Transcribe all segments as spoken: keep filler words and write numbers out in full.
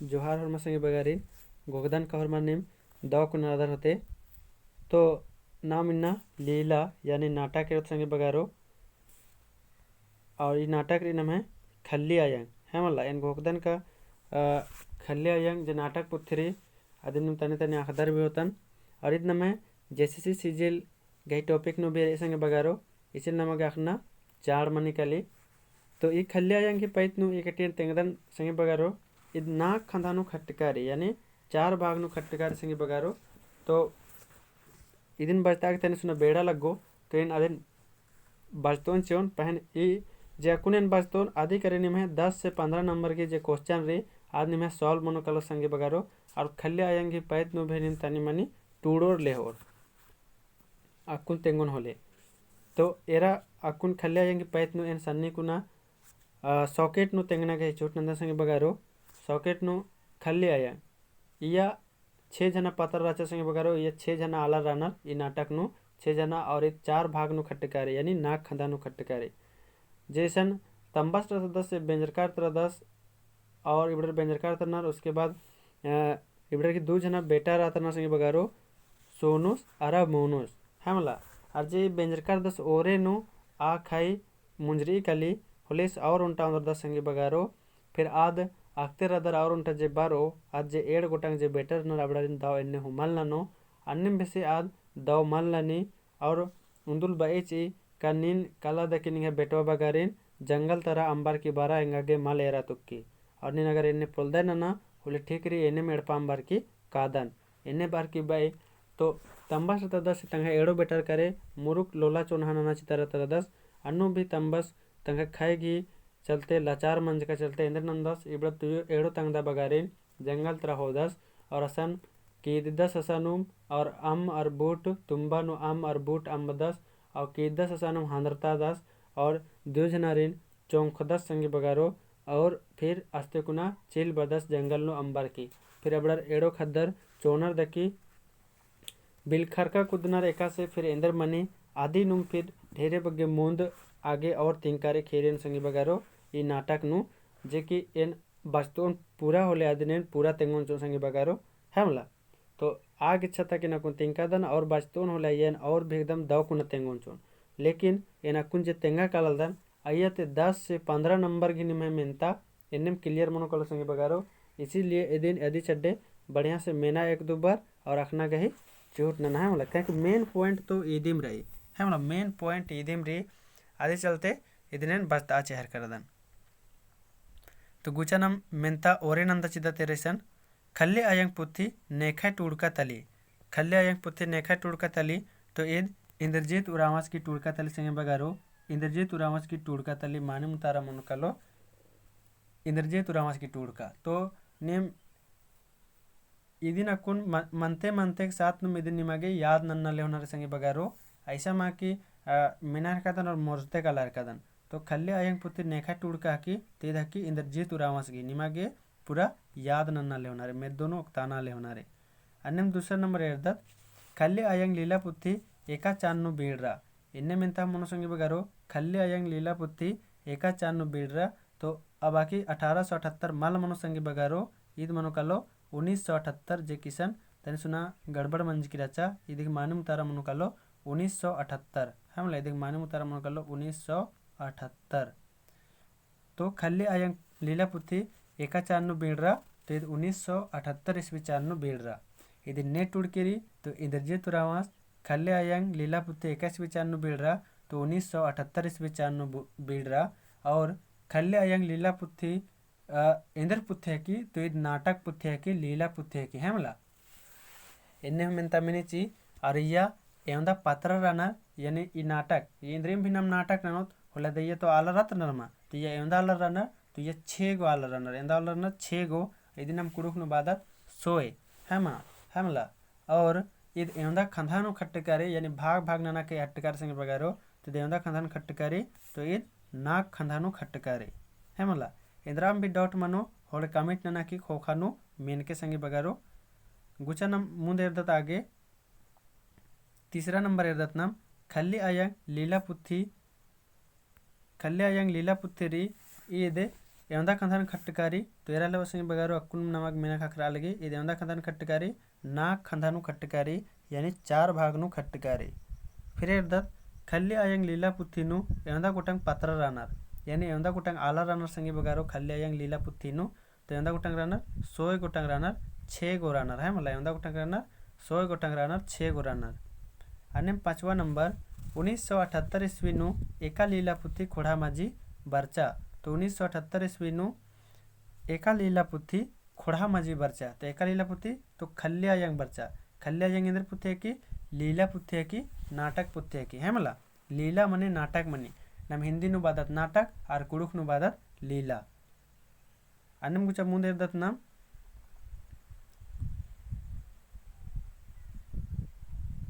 जोहार होरमा संगी बगारिन, घोखदन का होरमा नीम दव कुना रअदर होले। तो नाम इन्ना लीला यानी नाटक एरोत संगी बगारो। और ई नाटक रई नम्है खल्ली अयंग, है मला, एन घोखदन का, अ, खल्ली अयंग जे नाटक पुथी रई, अदिन नीम तनी तनी अख़दर भी होतन। और ईद नम्है JCC CGL गही topic नू भी रई संगी बगारो, इसिन नमा गे अख़ना चाड़ मनी काली। तो ई खल्ली अयंग ही पैत नू ई कटियन तेंगदन संगी बगारो, ईद नाख़ खंधा नू खट्टका रई, यानी चार भाग नू खट्टका रई संगी बगारो। तो इदिन बचता के तनी सुना बेड़ा लग्गो, तो एन अदिन बचतोन चिओन। पहें ई जे अक्कुन एन बचतोन, अदी करे निम्है दस से पन्द्रह नंबर की जे question रई, आद निम्है solve मनो कालो संगी बगारो। और खल्ली अयंग ही पैत नू भी नीम तनी मनी टूड़ोर लेहोर अक्कुन तेंगोन होले। तो एरा अक्कुन खल्ली अयंग ही पैत नू एन सन्नी कुना, अ, socket नू तेंगना गे चिहुट नंदन संगी बगारो। Socket नू खल्ली अयंग, इया छे झना पात्र रहचा संगी बगारो, इया छे झना आलर रअनर ई नाटक नू, छे झना, और ई चार भाग नू खट्टका रई, यानी नाख़ खंधा नू खट्टका रई। जैसन तम्बस रअदस से बेंजरकार रअदस, और इबड़र बेंजरकार रअनर, उसके बाद, अ, इबड़र की दू झना बेटा रअनर संगी बगारो, सोनुस अरा मोनुस, है मला। और जे बेंजरकार रअदस ओरे नू आ खाई मुंजरी काली होलेस और ओन्टा ओन्दरदस संगी बगारो। फिर आद अख़ते रअदर और ओन्टा जे बरओ, आद जे एंड़ गोटंग जे बेटा रअनर अबड़ारिन दव एन्ने हूँ मल ननो, अन्नेम बेसे आद दव मल ननी। और उन्दुल बई चिई का नीन काला दकी निंग्है बेटवा बगारिन जंगल तरा अम्बर की बरा, एंगा गे मल एरा तुक्की। और नीन अगर एन्ने पोलदय नना होले ठीक रई, एन्नेम एड़पा अम्बर की कादन। एन्ने बअर की बई, तो तम्बस रअदस से तंग्है एंड़ो बेटर करे, मुरुक लोला चोन्हा नना चितारत रअदस, अन्नु भी तम्बस तंग्है खाई गही चलते, लाचार मंजका चलते एन्देर नन्दस। इबड़ा तुयो एंड़ो तंगदा बगारिन जंगल तरा होदस, और असन कीददस असानुम, और अम्म और बूट, तुम्बा नू अम्म और बूट अम्बदस, और कीददस असानुम हंदरतादस, और दुयो झनारिन चोंखदस संगी बगारो, और फिर अस्ते कुना चिल बरदस जंगल नू अम्बर की। फिर अबड़र एंड़ो ख़द्दर चोनर दकी बिलखरका कुदनर एकासे फिर एन्देर मनी। अदिनुम फिर ढेरे बग्गे मुन्द आगे और तिंका रई ख़ेरेन संगी बगारो ई नाटक नू, जे कि एन बचतोन पूरा होले अदिन एन पूरा तेंगोन चिओन संगी बगारो, है मला। तो आगे इच्छा ता कि एन अक्कुन तिंकादन और बचतोन होले अइय्या एन और भी एकदम दव कुना तेंगोन चिओन। लेकिन एन अक्कुन जे तेंगा कालदन, अइय्या ती दस से पन्द्रह नंबर गही निम्है मेन्ता एन्नेम clear मनो कालो संगी बगारो। इसीलिए इदिन अदी चड्डे बढ़िया से मेना एक दो बार और अख़ना गही चिहुट नना, है मला, क्योंकि main point तो इदिम रई, है मला, main point इदिम रई। अदी चलते इदिन एन बचतआ चेहर करदन। तो गुचा नाम मेन्ता ओरे नन्दा चिदत एरा इसन, खल्ली अयंग पुथी नेखय टूड़का तली। खल्ली अयंग पुथी नेखय टूड़का तली, तो ईद इन्द्रजीत उराँवस की टूड़का तली संगी बगारो। इन्द्रजीत उराँवस की टूड़का तली मानिम उतारा मनो कालो, इन्द्रजीत उराँवस की टूड़का। तो नीम इदिन अक्कुन म-, मनते मनते के साथ नुम इदिन निमा गे याद नन्ना लेहोना रई संगी बगारो। ऐसा मा कि, अ, मेना हेरकादन और मोर्जते काला हेरकादन। तो खल्ली अयंग पुथी नेखय टूड़का हकी, तो ईद हकी इन्द्रजीत उराँवस गही, निमा गे पूरा याद नन्ना लेहोना रई, मेद्दो नू ओक्ताना लेहोना रई। अन्नेम दूसरा नंबर एरदत, खल्ली अयंग लीला पुथी एका चान नू बीड़रा। एन्ने मेन्ता मनो संगी बगारो, खल्ली अयंग लीला पुथी एका चान नू बीड़रा। तो अबकी अठारह सौ अठहत्तर मल मनो संगी बगारो, ईद मनो कालो उन्नीस सौ अठहत्तर, जे कि इसन तनी सुना गड़बड़ मंजकी रहचा, इदिक मानिम उतारा मनो कालो उन्नीस सौ अठहत्तर, है मला, इदिक मानिम उतारा मनो कालो उन्नीस सौ अठहत्तर। तो खल्ली अयंग लीला पुथी एका चान नू बीड़रा, तो ईद उन्नीस सौ अठहत्तर ईस्वी चान नू बीड़रा। इदिन ने टूड़की रई, तो इन्द्रजीत उराँवस खल्ली अयंग लीला पुथी एका ईस्वी चान नू बीड़रा, तो उन्नीस सौ अठहत्तर ईस्वी चान नू बु-, बीड़रा। और खल्ली अयंग लीला पुथी, अ, एन्देर पुथी हकी, तो ईद नाटक पुथी हकी, लीला पुथी हकी, है मला। एन्ने हूँ मेन्ता मेनी चिई, और इय्या एवंदा पात्र रअनर, यानी ई नाटक, ई इन्द्रिम भी नाम नाटक ननोत, होले दे इय्या तो आलर रअनर मा, तो इय्या एवंदा आलर रअनर, तो इय्या छे गो आलर रअनर, एवंदा आलर रअनर छे गो, इदिन नाम कुँड़ुख़ नू बअदत सोय, है मा, है मला। और ईद एवंदा खंधा नू खट्टका रई, यानी भाग भाग नना के खट्टका रई संगी बगारो, तो ईद एवंदा खंधा नू खट्टका रई, तो ईद नाख़ खंधा नू खट्टका रई, है मला। एन्दराम भी doubt मनो, होले comment नना की ख़ोख़ा नू मेनके संगी बगारो। गुचा नाम मुन्द एरदत आगे, तीसरा नंबर एरदत नाम, खल्ली अयंग लीला पुथी, खल्ली अयंग लीला पुथी रई, ईद एवंदा खंधा नू खट्टकारी, तो एरा लेवा संगी बगारो अक्कुन नमा गे मेना ख़क्खरआ लगी, ईद एवंदा खंधा नू खट्टकारी, नाख़ खंधा नू खट्टकारी, यानी चार भाग नू खट्टकारी। फिर एरदत, खल्ली अयंग लीला पुथी नू एवंदा गोटंग पत्रा रअनर, यानी एवंदा गोटंग आलर रअनर संगी बगारो खल्ली अयंग लीला पुथी नू, तो एवंदा गोटंग रअनर, सोय गोटंग रअनर, छे गो रअनर, है मला, एवंदा गोटंग रअनर, सोय गोटंग रअनर, छे गो रअनर। अन्नेम पाँचवा नंबर, उन्नीस सौ अठहत्तर ईस्वी नू एका लीला पुथी खोंड़हा मझी बरचा। तो उन्नीस सौ अठहत्तर ईस्वी नू एका लीला पुथी खोंड़हा मझी बरचा। तो एका लीला पुथी तो खल्ली अयंग बरचा। खल्ली अयंग एन्देर पुथी हिकी, लीला पुथी हिकी, नाटक पुथी हिकी, है मला। लीला मने नाटक मनी। नम हिन्दी नू बअदत नाटक, आर कुँड़ुख़ नू बअदत लीला। अन्नेम गुचा मुन्द एरदत नाम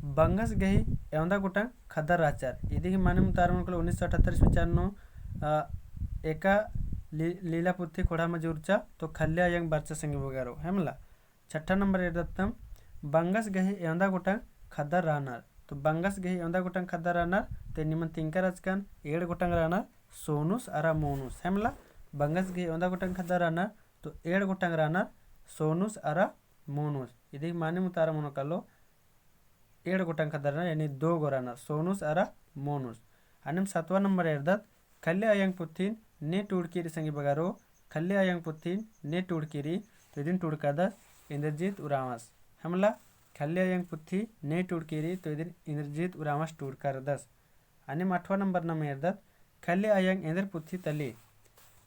बंगस गही एवंदा गोटंग ख़द्दर रहचर। इदी ही मानिम उतारमन कालो उन्नीस सौ अठहत्तर ईस्वी चान नू, अ, एका ली-, लीला पुथी खोंड़हा मझी उरचा, तो खल्ली अयंग बरचा संगी बगारो, है मला। छठा नंबर एरदत नाम बंगस गही एवंदा गोटंग ख़द्दर रहनर। तो बंगस गही एवंदा गोटंग ख़द्दर रहनर, तो निमन तिंकर अचकन एंड़ गोटंग रहनर, सोनुस अरा मोनुस, है मला। बंगस गही एवंदा गोटंग ख़द्दर रहनर, तो एंड़ गोटंग रहनर, सोनुस अरा मोनुस। इदी मानिम उतारमन कालो एंड़ गोटंग ख़द्दर रहनर, यानी दो गो रहनर, सोनुस अरा मोनुस। अन्नेम सतवा नंबर एरदत, खल्ली अयंग पुथिन ने टूड़की रई संगी बगारो, खल्ली अयंग पुथिन ने टूड़की रई, तो इदिन टूड़कादस इंद्रजीत उरांवस। है मला, खल्ली अयंग पुथी ने टूड़की रई, तो इदिन इंद्रजीत उरांवस टूड़कारदस। अन्नेम अठवा नंबर नाम एरदत, खल्ली अयंग एन्देर पुथी तली।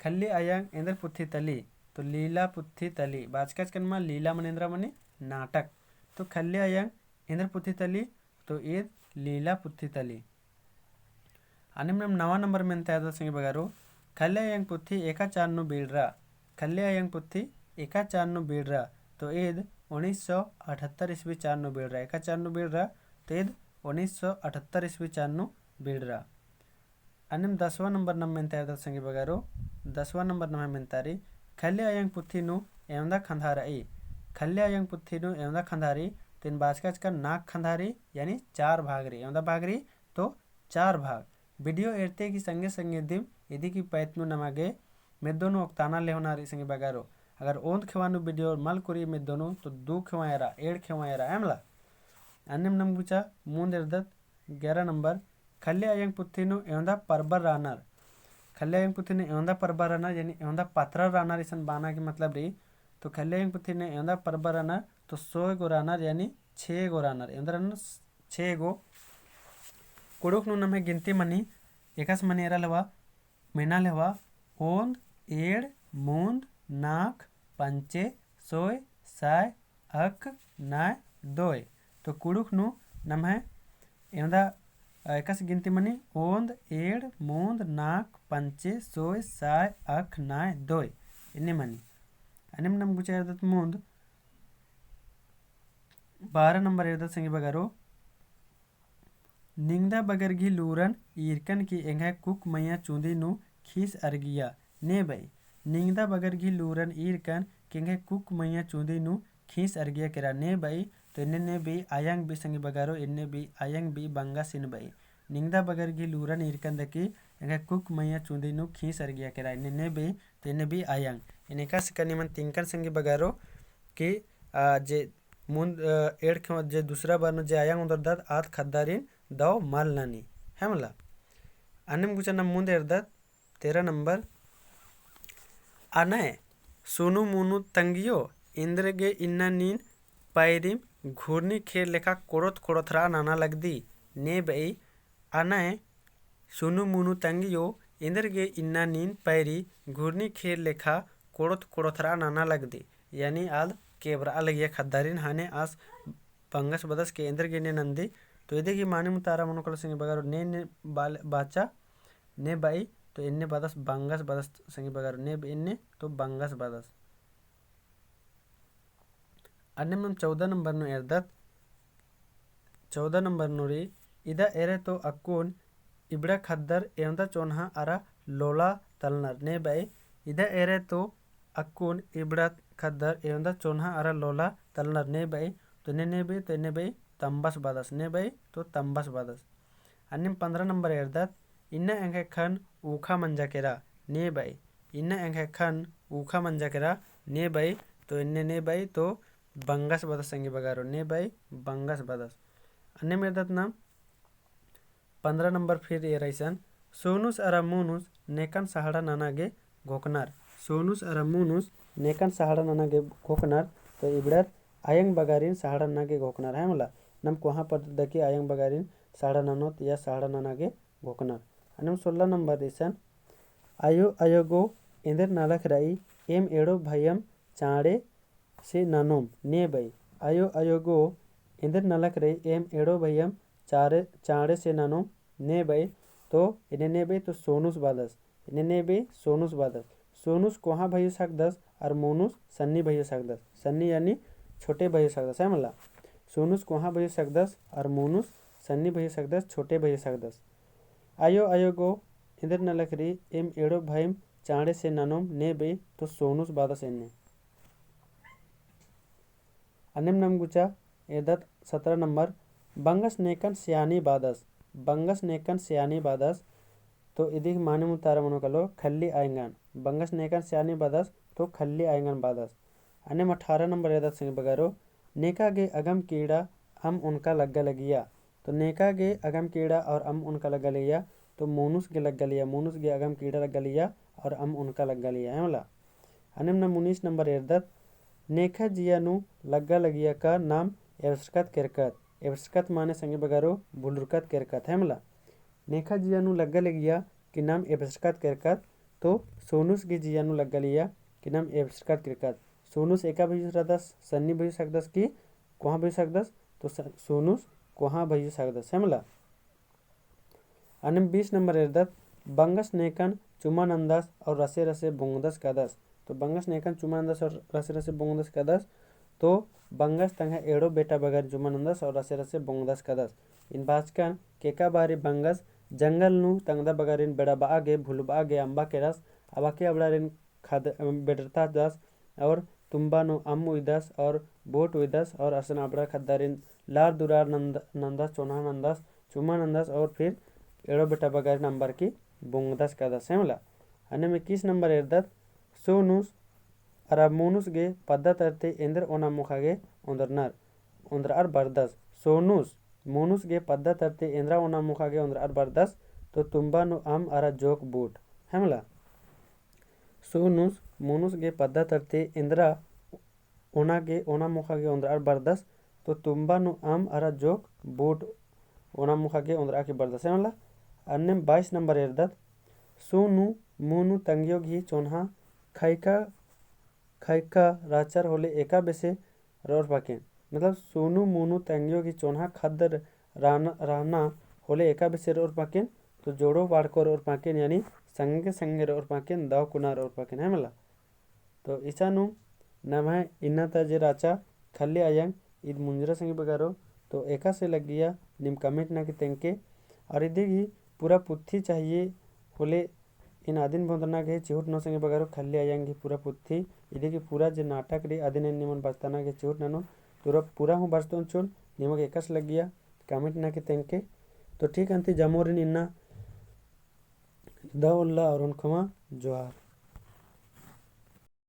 खल्ली अयंग एन्देर पुथी तली, तो लीला पुथी तली। बाचका अचकन मा लीला मने एन्दरा मनी नाटक। तो खल्ली अयंग एन्देर पुथी तली, तो ईद लीला पुथी तली। अन्नेम नाम नवा नंबर मेन्ता एरदत संगी बगारो, खल्ली अयंग पुथी एका चान नू बीड़रा। खल्ली अयंग पुथी एका चान नू बीड़रा, तो ईद उन्नीस सौ अठहत्तर ईस्वी चान नू बीड़रा। एका चान नू बीड़रा, तो ईद उन्नीस सौ अठहत्तर ईस्वी चान नू बीड़रा। अन्नेम दसवा नंबर नाम मेन्ता एरदत संगी बगारो, दसवा नंबर नाम मेन्ता रई, खल्ली अयंग पुथी नू एवंदा खंधा रई। खल्ली अयंग पुथी नू एवंदा खंधा रई, तो ईद बाचका अचकन नाख़ खंधा रई, यानी चार भाग रई। एवंदा भाग रई, तो चार भाग। Video एरते की संगे संगे दिम इदी की पैत नू नमा गे मेद्दो नू ओक्ताना लेहोना रई संगी बगारो। अगर ओन्द खेवा नू video मल कोरी मेद्दो नू, तो दू खेवा एरा, एंड़ खेवा एरा, है मला। अन्नेम नाम गुचा मुन्द एरदत ग्यारह नंबर, खल्ली अयंग पुथी नू एवंदा परबर रहनर। खल्ली अयंग पुथी नू एवंदा परबर रहनर, यानी एवंदा पत्रा रहनर, इसन बअना की मतलब रई। तो खल्ली अयंग पुथी नू एवंदा परबर रहनर, तो सोय गो रहनर, यानी छे गो रहनर। एवंदा रहनर छे गो। कुँड़ुख़ नू नम्है गिनती मनी, एकासे मनी एरा लेवा, मेना लेवा, ओन्द, एंड़, मुन्द, नाख़, पंचे, सोय, साय, अख, नाय, दोय। तो कुँड़ुख़ नू नम्है एवंदा, अ, एकासे गिनती मनी, ओन्द, एंड़, मुन्द, नाख़, पंचे, सोय, साय, अख, नाय, दोय। एन्ने मनी। अन्नेम नाम गुचा एरदत मुन्द बारह नंबर एरदत संगी बगारो। निंगदा बगर गही लूरन ईरकन की एंग्है कुक मइय्याँ चुंदी नू खीस अरगिया ने बई। निंगदा बगर गही लूरन ईरकन की एंग्है कुक मइय्याँ चुंदी नू खीस अरगिया केरा ने बई, तो एन्ने ने बई अयंग बई संगी बगारो, एन्ने बई अयंग बई बंगसिन बई। निंगदा बगर गही लूरन ईरकन दकी एंग्है कुक मइय्याँ चुंदी नू खीस अरगिया केरा, एन्ने ने बई, तो एन्ने बई अयंग। एन्ने एकासे का निमन तिंकन संगी बगारो कि, आ, जे मुन्द, अ, एंड़ खेवा जे दूसरा बार नू जे अयंग ओन्दरदत आद ख़द्दारिन दव मल ननी, है मला। अन्नेम गुचा नाम मुन्द एरदत तेरह नंबर। अनय सुनु मुनु तंगियो, एन्देरगे इन्ना नीन पैरिम घुरनी खेर लेखा कोड़ोत कोड़ोत रआ नना लगदी ने बई। अनय सुनु मुनु तंगियो, एन्देरगे इन्ना नीन पैरी घुरनी खेर लेखा कोड़ोत कोड़ोत रआ नना लगदी। यानी आद केबरआ लगिया ख़द्दारिन, हाँ ने आस बंगस बदस के एन्देरगे ने नंदी। तो इदी गही मानिम उतारा मनो कालो संगी बगारो ने, ने बाल-, बाचा ने बई, तो एन्ने बदस बंगस बदस संगी बगारो ने बई एन्ने तो बंगस बदस। अन्नेम नाम चौदह नंबर नू एरदत, चौदह नंबर नू रई, इदा एरे तो अक्कुन इबड़ा ख़द्दर एवंदा चोन्हा अरा लोला तलनर ने बई। इदा एरे तो अक्कुन इबड़ा ख़द्दर एवंदा चोन्हा अरा लोला तलनर ने बई, तो ने, ने बई, तो एन्ने बई तम्बस बदस, ने बई, तो तम्बस बदस। अन्नेम पन्द्रह नंबर एरदत, इन्ना एंग्है ख़न्न ऊखा मंजा केरा ने बई। इन्ना एंग्है ख़न्न ऊखा मंजा केरा ने बई, तो एन्ने ने बई तो बंगस बअदस संगी बगरो, ने बई बंगस बअदस। अन्नेम एरदत नाम पन्द्रह नंबर फिर एरा इसन, सोनुस अरा मोनुस नेकन सहाड़ा नना गे घोखनर। सोनुस अरा मोनुस नेकन सहाड़ा नना गे घोखनर, तो इबड़र अयंग बगारिन सहाड़ा नना गे घोखनर, है मला। नम कोहाँ पद्दत दकी अयंग बगारिन सहाड़ा ननोत या सहाड़ा नना गे घोखनर। अन्नेम सोलह नंबर इसन, अयो अयो गो एन्देर नलख रई, एम एड़ो भयम चाँड़े से ननोम ने बई। अयो अयो गो एन्देर नलख रई, एम एड़ो भयम चाँड़े, चाँड़े से ननोम ने बई। तो एन्ने ने बई तो सोनुस बअदस, एन्ने ने बई सोनुस बअदस। सोनुस कोहाँ भइयोस हिकदस अरा मोनुस सन्नी भइयोस हिकदस। सन्नी यानी छोटे भइयोस हिकदस, है मला। सोनुस कोहाँ भइयोस हिकदस अरा मोनुस सन्नी भइयोस हिकदस, छोटे भइयोस हिकदस। अयो अयो गो एन्देर नलख रई, एम एड़ो भयम चाँड़े से ननोम ने बई तो सोनुस बअदस एन्ने। अन्नेम नाम गुचा एरदत सतरा नंबर, बंगस नेकन सियानी बअदस। बंगस नेकन सियानी बअदस, तो इदी माने मुतारा मनो कालो खल्ली अयंगन। बंगस नेकन सियानी बअदस, तो खल्ली अयंगन बअदस। अन्नेम अठारह नंबर एरदत संगी बगरो, नेका गे अगम कीड़ा अम्म ओनका लग्गा लगिया। तो नेका गे अगम कीड़ा और अम्म ओनका लग्गा लगिया, तो मोनुस गे लग्गा लगिया, मोनुस गे अगम कीड़ा लग्गा लगिया और अम्म ओनका लग्गा लगिया, है मला। अन्नेम नाम उन्नीस नंबर एरदत, नेखा जिया नू लग्गा लगिया का नाम एबसरकत केरकत। एबसरकत माने संगी बगरो भुलुरकत केरकत, है मला। नेखा जिया नू लग्गा लगिया कि नाम एबसरकत केरकत, तो सोनुस गे जिया नू लग्गा लगिया कि नाम एबसरकत केरकत। सोनुस एका भइयोस रअदस, सन्नी भइयोस हिकदस कि कोहाँ भइयोस हिकदस, तो स-, सोनुस कोहाँ भइयोस हिकदस, है मला। अन्नेम बीस नंबर एरदत, बंगस नेकन चुमा नन्दस और रसे रसे बोंगदस कादस। तो बंगस नेकन चुमा नन्दस और रसे रसे बोंगदस कादस। तो बंगस तंग्है एड़ो बेटा बगारिन चुमा नन्दस और रसे रसे बोंगदस कादस। एन बाचकन कि एका बारी बंगस जंगल नू तंगदा बगारिन बेड़ाबआ गे, भुलबआ गे अम्बा केरस, अबके अबड़ारिन खद-, बेड़रतादस और तुम्बा नू अम्म उइदस और बोट उइदस और असन अबड़ा खद्दारिन लार दुरार नन्द-, नन्दस, चोन्हा नन्दस, चुमा नन्दस और फिर एड़ो बेटा बगारिन अम्बरकी बोंगदस कादस, है मला। अन्नेम इक्कीस नंबर एरदत, सोनुस अरा मोनुस गे पद्दा तरती एन्देर ओना मोखा गे ओन्दरनर, ओन्दरअर बरदस। सोनुस मोनुस गे पद्दा तरती एन्देर ओना मोखा गे ओन्दरअर बरदस, तो तुम्बा नू अम्म अरा जोक बूट, है मला। सोनुस मोनुस गे पद्दा तरती एन्देर ओना गे, ओना मोखा गे ओन्दरअर बरदस, तो तुम्बा नू अम्म अरा जोक बूट ओना मोखा गे ओन्दरआ की बरदस, है मला। अन्नेम बाईस नंबर एरदत, सोनू मोनू तंग्यो गही चोन्हा खैका, खैका राचर होले एका बेसे रओर पाकेन। मतलब सोनू मोनू तंग्यो गही चोन्हा खद्द रहना, रहना होले एका बेसे रओर पाकेन, तो जोड़ो बाड़को रओर पाकेन, यानी संगे संगे रओर पाकेन, दव कुना रओर पाकेन, है मला। तो इसन नू नम्है इन्ना ता जे राचा खल्ली अयंग ईद मुंजरा संगी बगारो, तो एकासे लग्गिया नीम comment नना की तेंगके, और इदी गही पूरा पुथी चाहिए होले एन अदिन भोंदरना गे चिहुट ननोन संगी बगारो, खल्ली अयंग गही पूरा पुथी, इदी गही पूरा जे नाटक रई अदिन एन निमन बरचना गे चिहुट ननोन, तो पूरा हूँ बरचतोन चिओन, निमा गे एकासे लग्गिया comment नना की तेंगके। तो ठीक अन्ती जमोरिन इन्ना दव उल्ला और ओन खमा जोहार।